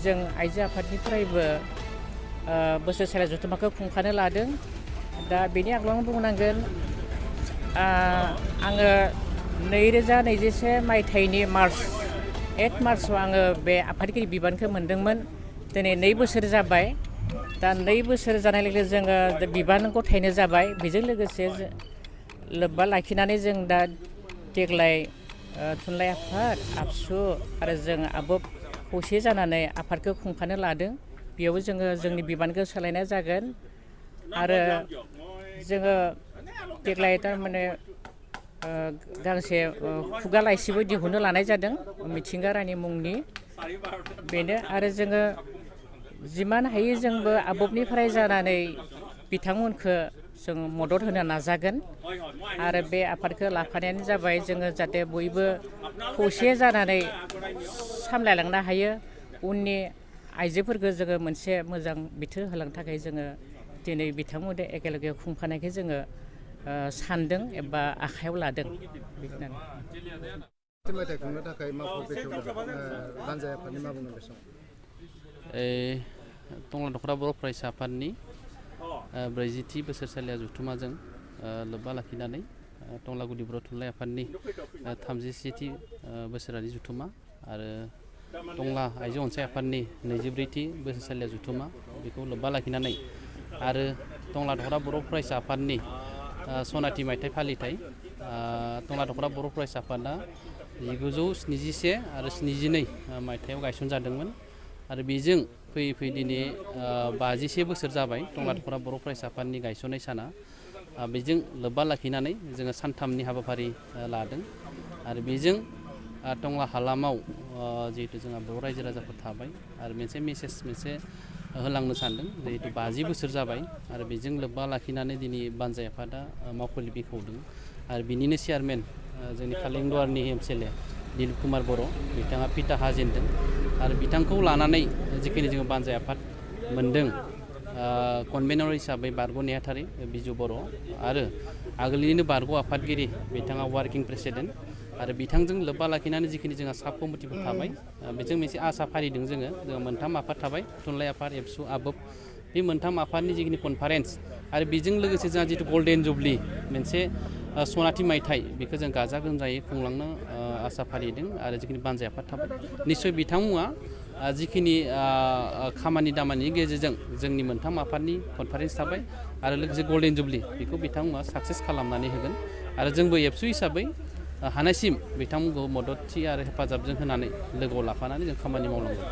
जों आइजो आफादनिफ्रायबो बोसोरसालिया जथुम्माखौ खुंखानो लादों। दा बेनि आगोलावनो बुंनांगोन आङो 2021 मायथाइनि 8 मार्चआव आङो बे आफादगिरि बिबानखौ मोनदोंमोन। दिनै 2 बोसोर जाबाय। दा 2 बोसोर जानाय लोगो जोङो बिबान गथायनो जाबाय। बेजों लोगोसे लोब्बा लाखिनानै जों दा देग्लाय थुनलाइ आफाद आबसु आरो जों आबोब खौसे जानानै आफादखौ खुंफानो लादों। बेयावबो जोङो जोंनि बिबानखौ सोलायनाय जागोन आरो जोङो देग्लाय थारमाने गांसे खुगा लाइसिबो दिहुननो लानाय जादों मिथिंगा रानि मुंनि। बेनो आरो जोङो जिमान हायो जोंबो आबोबनिफ्राय जानानै बिथांमोनखौ जों मदद होनो नाजागोन आरो बे आफादखौ लाफानायानो जाबाय जोङो जाहाथे बयबो खौसे जानानै सामलायलांनो हायो। उननि आइजोफोरखौ जोङो मोनसे मोजां बिथोन होलांनो थाखाय जोङो दिनै बिथांमोनजों एखेलगे खुंफानायखौ जोङो सानदों एबा आखायाव लादों। मेथाइ खुंनो थाखाय मावख' बेखेवदों लान्जाय आफादनि मा बुंनो बे समाव? टंला दख'र बर' फरायसा आफादनि 40थि बोसोरसालिया जथुम्माजों लोब्बा लाखिनानै टंला गुदि बर' थुनलाइ आफादनि 37थि बोसोरारि जथुम्मा आरो टंला आइजो अनसाय आफादनि 24थि बोसोरसालिया जथुम्मा बेखौ लोब्बा लाखिनानै आरो टंला दख'र बर' फरायसा आफादनि सनाथि मायथाइ फालिथाय टंला दख'र बर' फरायसा आफादा 1971 आरो 72 मायथाइयाव गायसनजादोंमोन आरो बेजों फैयै फैयै दिनै 51 बोसोर जाबाय टंला दख'र बर' फरायसा आफादनि गायसननाय साना। बेजों लोब्बा लाखिनानै जोङो सानथामनि हाबाफारि लादों आरो बेजों टंला हालामाव जिहेतु जोंहा बर' रायजो राजाफोर थाबाय आरो मोनसे होलांनो सानदों जिहेतु 50 बोसोर जाबाय आरो बेजों लोब्बा लाखिनानै दिनै बानजाय आफादा मावख'लि बेखेवदों आरो बिनिनो चेयारमेन जोंनि खालिंदुवारनि MCLA दिलिप कुमार बर' बिथाङा फिथा हाजेनदों आरो बिथांखौ लानानै जिखिनि जोङो बानजाय आफाद मोनदों कनभेनर हिसाबै बारग' नेहाथारि बिजु बर' आरो आगोलनिनो बारग' आफादगिरि बिथाङा वार्किं प्रेसिडेन्ट आरो बिथांजों लोब्बा लाखिनानै जिखिनि जोंहा साब कमिटिफोर थाबाय बेजों मोनसे आसा फारिदों जोङो 3 आफाद थाबाय थुनलाइ आफाद एबसु आबोब बे 3 आफादनि जिखिनि कनफारेन्स आरो बेजों लोगोसे जोंहा जितु गल्डेन जुबलि मोनसे सनाथि मायथाइ बेखौ जों गाजा गोमजायै खुंलांनो आसा फारिदों आरो जिखिनि बानजाय आफाद थाबाय निस्सय बिथांमोना जिखिनि खामानि दामानिनि गेजेरजों जोंनि 3 आफादनि कनफारेन्स थाबाय आरो लोगोसे गल्डेन जुबलि बेखौ बिथांमोना साक्सेस खालामनानै होगोन आरो जोंबो एबसु हिसाबै हानायसिम बिथांमोनखौ मददथि आरो हेफाजाबजों होनानै लोगोआव लाफानानै जों खामानि मावलांगोन।